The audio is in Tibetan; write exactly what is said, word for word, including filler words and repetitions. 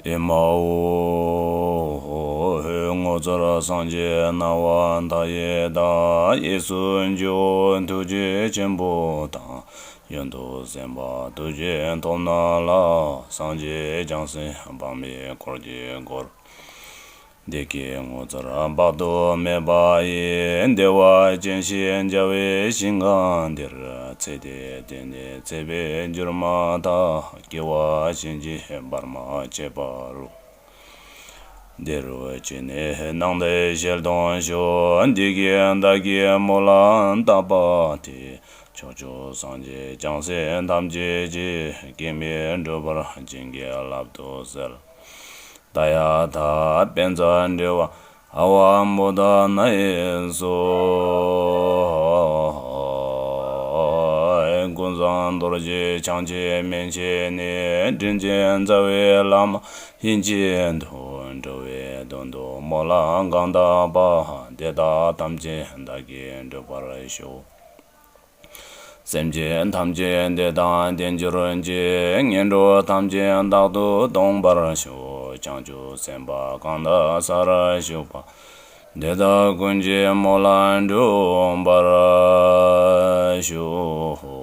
ཨེ་མ་ཧོ། ངོ་མཚར་སངས་རྒྱས་སྣང་བ་མཐའ་ཡས་དང་། གཡས་སུ་ཇོ་བོ་ཐུགས་རྗེ་ཆེན་པོ་དང་། གཡོན་དུ་སེམས་དཔའ་ཐུགས་རྗེ་ཐོབ་རྣམས་ལ། སངས་རྒྱས་བྱང་སེམས་དཔག་མེད་འཁོར་གྱིས་བསྐོར། བདེ་སྐྱིད་ངོ་མཚར་དཔག་ཏུ་མེད་པ་ཡི། བདེ་བ་ཅན་ཞེས་བྱ་བའི་ཞིང་ཁམས་འདིར། ཚེ་འདི་བརྟེན་ནས་ཚེ་འཕོས་གྱུར་མ་ཐག། སྐྱེ་བ་གཞན་གྱིས་བར་མ་ཆད་པ་རུ། འདི་རུ་སྐྱེས་ནས་སྣང་མཐའི་ཞལ་མཐོང་ཤོག། བདེ་སྐྱིད་བདག་གིས་སྨོན་ལམ་བཏབ་པ་དེས། ཕྱོགས་བཅུའི་སངས་རྒྱས་བྱང་སེམས་ཐམས་ཅད་ཀྱིས། གེགས་མེད་འགྲུབ་པར་བྱིན་གྱིས་བརླབ་ཏུ་གསོལ། ཏདྱ་ཐཱ། པཉྩ་དྲི་བ། ཨ་ཝ་བོ་དྷ་ན་ཡེ་སྭཱ་ཧཱ། ཀུན་བཟང་རྡོ་རྗེ་འཆང་ཆེན་མན་ཆད་ནས། དྲིན་ཅན་རྩ་བའི་བླ་མ་ཡིན་ཕྱིར་དུ། འགྲོ་བའི་དོན་དུ་སྨོན་ལམ་གང་བཏབ་པ། དེ་དག་ཐམས་ཅད་བདག་གིས་འགྲུབ་པར་ཤོག། སེམས་ཅན་ཐམས་ཅད་བདེ་དང་ལྡན་གྱུར་ཅིག། ངན་འགྲོ་ཐམས་ཅད་རྟག་ཏུ་སྟོངས་པར་ཤོག། བྱང་ཆུབ་སེམས་དཔའ་གང་དག་ས་ར་བཞུགས་པ། དེ་དག་ཀུན་གྱི་སྨོན་ལམ་འགྲུབ་པར་ཤོག།